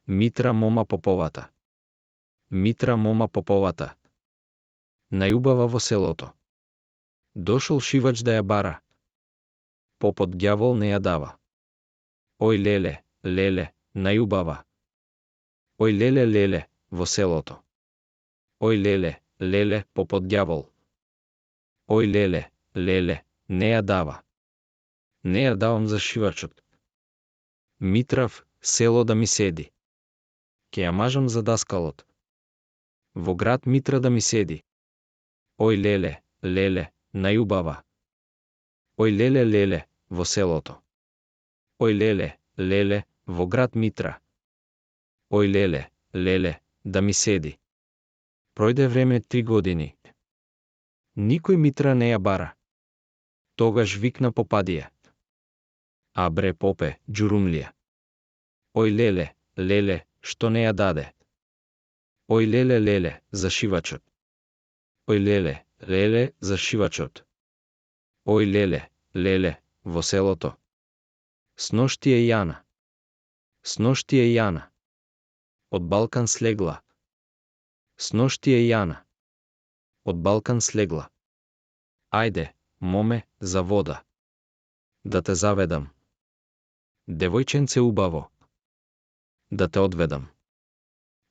Митра мома Поповата. Митра мома Поповата. Најубава во селото. Дошол шивач да ја бара. Попот ѓавол не ја дава. Ој леле, леле, најубава. Ој леле, леле, во селото. Ој леле, леле, попот ѓавол. Ој леле, леле, не ја дава. Не ја давам за шивачот. Митрав, село да ми седи. Ке ја мажам за даскалот. Во град Митра да ми седи. Ој леле, леле, најубава. Ој леле, леле, во селото. Ој леле, леле, во град Митра. Ој леле, леле, да ми седи. Пројде време 3 години. Никој Митра не ја бара. Тогаш викна Попадија. А бре попе, џурумлија. Ој леле, леле, што не ја даде. Ој леле, леле, за шивачот. Ој леле, леле, за шивачот. Ој леле, леле, во селото. Сношти е Јана. Сношти е Јана. Од Балкан слегла. Сношти е Јана. Од Балкан слегла. Ајде, моме, за вода. Да те заведам. Девојченце убаво. Да те одведам.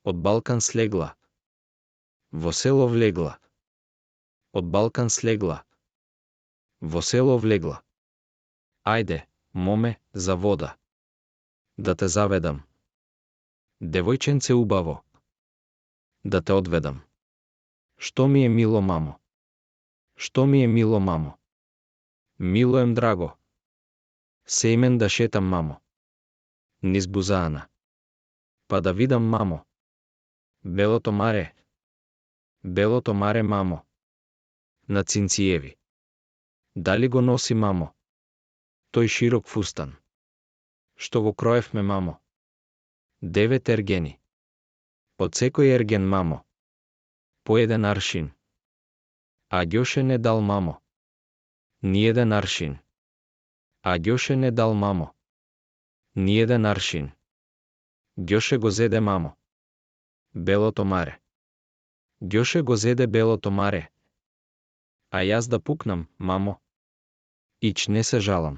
Од Балкан слегла. Во село влегла. Од Балкан слегла. Во село влегла. Ајде, моме, за вода. Да те заведам. Девојченце убаво. Да те одведам. Што ми е мило, мамо. Што ми е мило, мамо. Мило ем драго. Сејмен да шетам, мамо. Низ Бузаана. Па да видам, мамо. Белото маре. Белото маре, мамо. На Цинциеви. Дали го носи, мамо? Тој широк фустан. Што го кроевме, мамо? 9 ергени. Од секој ерген, мамо. По 1 аршин. А Ѓоше не дал, мамо. Ни 1 аршин. А Ѓоше не дал, мамо. Ни 1 аршин. Ѓоше го зеде, мамо. Белото маре. Ѓоше го зеде белото маре. А јас да пукнам, мамо. Ич не се жалам.